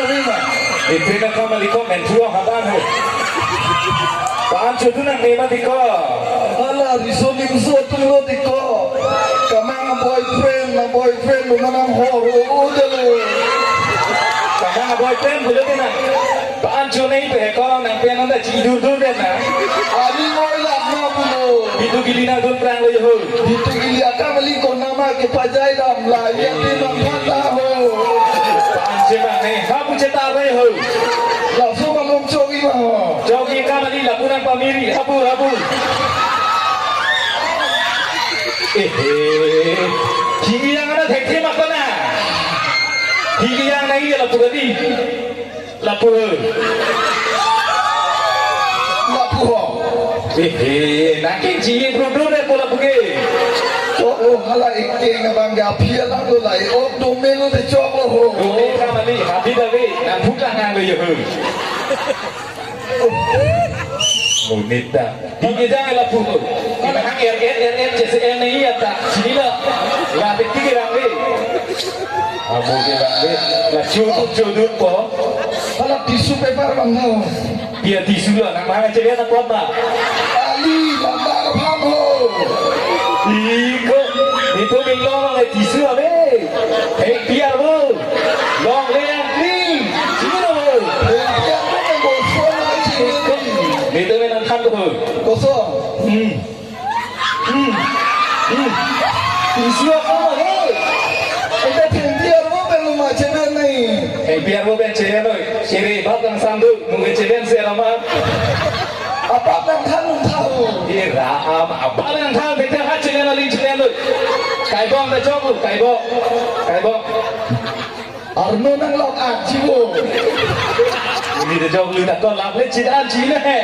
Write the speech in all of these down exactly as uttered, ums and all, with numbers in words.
Ipi na kamaliko menthu habar ho. Paan chodu nang nema diko. Hala riso nimso atum lo diko. Kamang boyfriend, na boyfriend lo manang hor o jalo. Kamang boyfriend bule na. Paan chonei pe ko nang pe nang da chidur dur de na. Ani ngoi lak na pulo. Bitu gili na dun prang lo ho. Bitu gili akam ali ko nama kepajai dam la ya ti nang thata ho. Paan che bang ne hapu che ta bai ho. Laso malom chogi bang ho. Chogi ka mali lapu nang pamiri hapu hapu. Eh, eh. Higi yang ana thek thek mak na. Higi yang na iya lapu tadi. Lapu ho. Lapu ho. Eh, eh, nangke jingin bro bro deh pola puke. Chok lo hala ikke ngabang ga aphi alam lo lai. Ok dome lo te chok lo ho. Dome ka mali, habi dawe, nang buka nang lo yo ho. Monit ta. Di kita lapu ho. Kita hang er er er er jese er nahi ata. Sini lo. La te tiki rang le. Amo ke bang de, la choduk choduk po. Hala tissue paper bang ho. Dia tissue lo, nang mana cek na kuat ba. Ali lambar pham ho. Iko, itu belong le tissue abe. Hei biar bo. Long le yang clean. Sini lo bo. Hei biar bo ke gosong le clean. Itu memang kan ho. Gosong. Hmm. Hmm. Hmm. Tissue apa lagi? Ente thengpi arvo pen lo ma cheben nai. Thengpi arvo pen cheben noi. Siri bab nang sandu, mungkin cheben se rama. Apa nang than nang thahu? Ira am, apa nang than, bete ha cheben aling cheben noi. Kaibong ta chok, kaibong. Kaibong. Arno nang lok aji bo. Ini de jok lu ta kon lap le chit aji le he.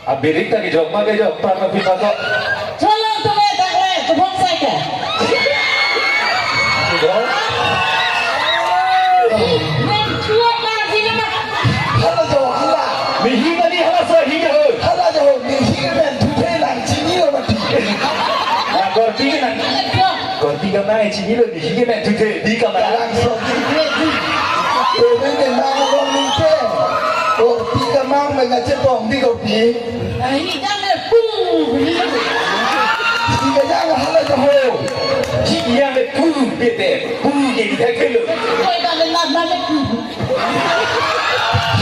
Abirik ta kejok ma kejok, par ma pima kok. Tolong tume takre, kebong sai ke. Kejok. Men chuak na sini ma. Hala jo, hala. Mihi tadi hala so hi jo. Hala jo, mihi men thuthe lang chini lo mati. Na korti ke nang. Korti ke nang chini lo, mihi ke men thuthe, di ke nang. Kalang so. Tume ke nang lo mite. Korti ke nang men ngachetong di korti. Ahi jang le pu. Sini jang hala jo ho. Ji yang le pu bete. Pu ke di thek lo. Koi ta le na na le pu.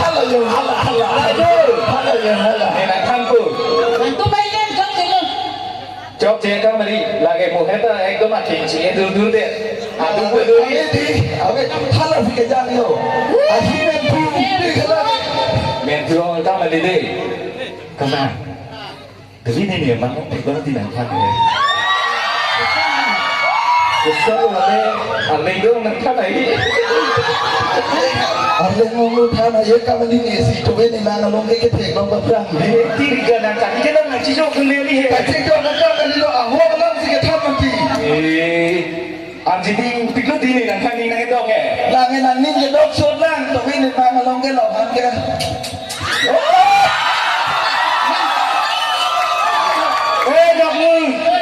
Hala jo, hala, hala, hala jo. Hala jo, hala. Ena thanku. Nang tu bai kan jok jelo. Chok che ka mari lage mo heta ekdom atheng che dur dur de. Adu ko duri. Ave di, ave hala si kejang yo. Ahi men pu, di kala. Men pu ka mari de. Kama. Tapi ini memang ekdom di nang than ya. Kesal wale, aleng dong nang than ai. Aleng ngong than ai ka mari ni si to ini nang along ke ke thek dong ba prang. Eh, tiri ka nang than ke nang chijok kene ni he. Kachijok nang ka ni lo aho nang si ke than mati. Eh, anji ding piklo dini nang kani nang dok he. Lang nang ning ke dok sot lang to ini nang along ke lo han ke. Eh, dok mu.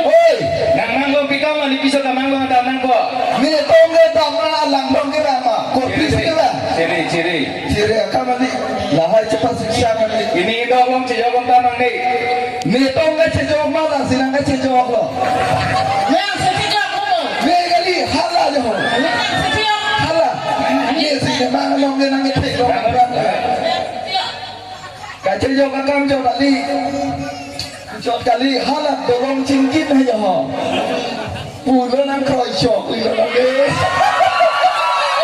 Oi. Nang nang lo pikam ani piso ka nang lo ta nang ko. Ni tong ke ta ma lang dong ke ma. Ko pis ke ba. Chiri, chiri. Chiri ka mari. Lahai cepat siksa mari. Ini dok long chijok long ta nang ni. Ni tong ke chejok ma la sinang ke chejok lo. Yang sejok lo. Ni kali hala jo. Yang sejok. Hala. Ni si ke mang long ke nang ke thek lo. Kachejok akam jok kali. Jok kali hala dolong chingkit hai jo. Pulo nang kroi chok, pulo nang de.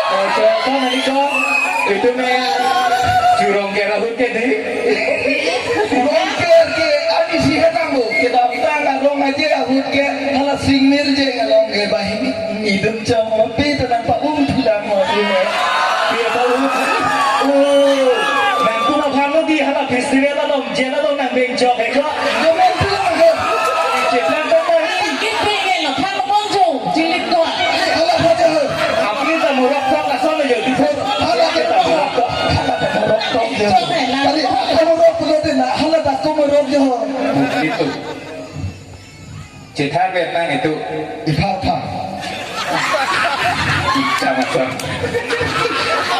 Kroi chok, kok nani kok? Itu me jurong ke rahut ke di. Rong ke ke ani si hetang bo. Kedap ta ngalong aja rahut ke hala singmir je ngalong ke bahini. Nidum chong mo pe to nang pa um thulang mo tu he. Pe pa um. Oh, nang tu ma phang lo di hala festival along je along nang beng chok he ko. Yo men tu lang he. Cheplang ko ta hi. Kit pe ke lo phang pon jo. Jilik ko. Hala pha je he. Apni ta murok thok ason jo di pho. Hala ke ta murok thok. Hala ta murok thok jo. Kali ta murok pulo de na hala ta ko murok jo. Itu. Chethar bet nang itu. Ipha pha.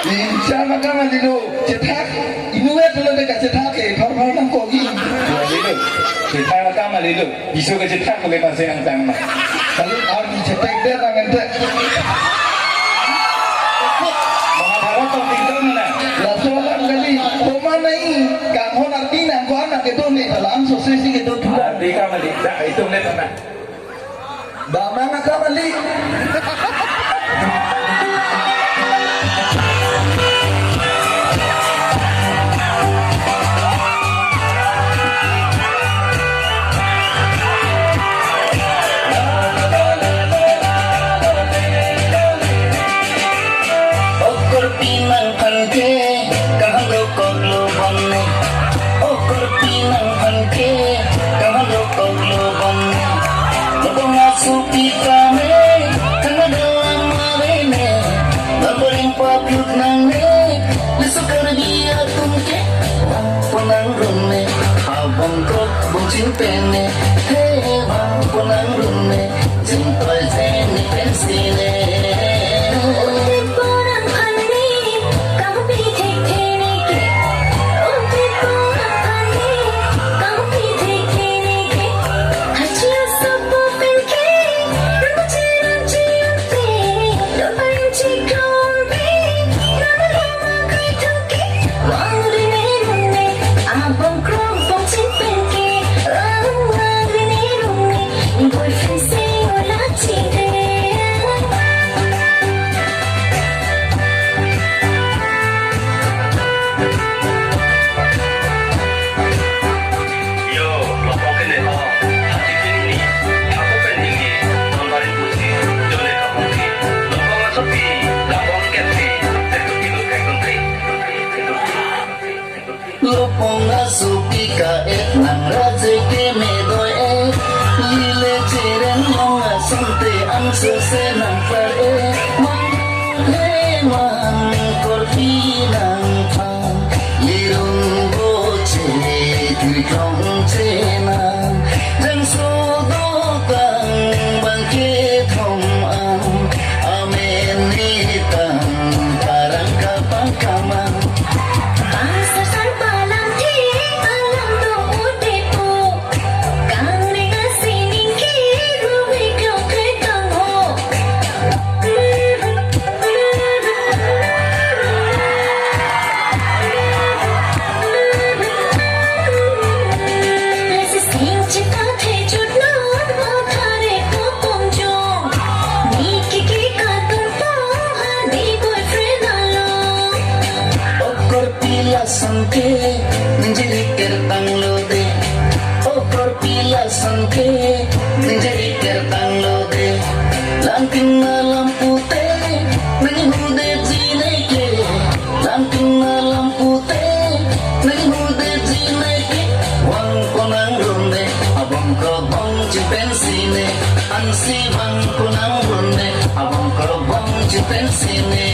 Insa maka malilo, chethak, inutvet lo de kachethak ke, thor thor nangkok-i. Malilo, chethak maka malilo, piso kachethak kule pase nangtang ma. Kali, ar di chethak de nang ente. Mahabharat tong tingtong na. Laso alam kali, koma nai, kanghon arti nangkok anak kedo ne, dalam sosesi kedo dua. Arti ka mali, da, itum ne tanah. Damang akam ali. Okorpi nangphan ke, kaham dokok lo bonne. Okorpi nangphan ke, kaham dokok lo bonne. Lobong asopi kame, tanggal dalam awene. Bambaring papyut nangne, lesu Karbi atum ke, bang ponang rune, abang krok bongchin pene. He, bang ponang rune, jin toy jeni pensi ne. Ute ponang phan ne, kamu pi thek thene ke. Ute ponang phan ne, kamu pi thek thene ke. Hachi asopo pen ke, nama cheram cheram pe, dopa yang chikrom pe, nama lama kai thoke. Wang rine rune, abang krok bongchin pen ke. Oh, wang rine rune, boyfriend se ola chide. Yo, lobong kene ho, hati kini ni, aku pen tinggi, nontarin pusi, jole kapungki, lobong asopi, lobong ketsi, tetu kilo kekun tri. Lobong asopi ka-et nang raje keme doi-et. Lile chereng long asonte angso se nangpar-et. Mang he mang korpi nangphan. Lirung boche tui klong chenang. Jangso dokang bang kethom an. Amen ni tang parang kapang kamang. Bang sasar palam the alam do udepo. Kang rega sining ke ruwe klok kretang ho. Lesi sing chita the chut non mo thare ko pom jong. Ni ke ke kadun po ha ni boyfriend along. Okorpi lason ke, ningje ri kertang lo de. Okorpi lason ke, ningje ri kertang lo de. Langkin alam pute, ninghude jine ke. Langkin alam pute, ninghude jine ke. Bang ponang rune, abang krok bongchin pensi ne. Ansi bang ponang rune, abang krok bongchin pensi ne.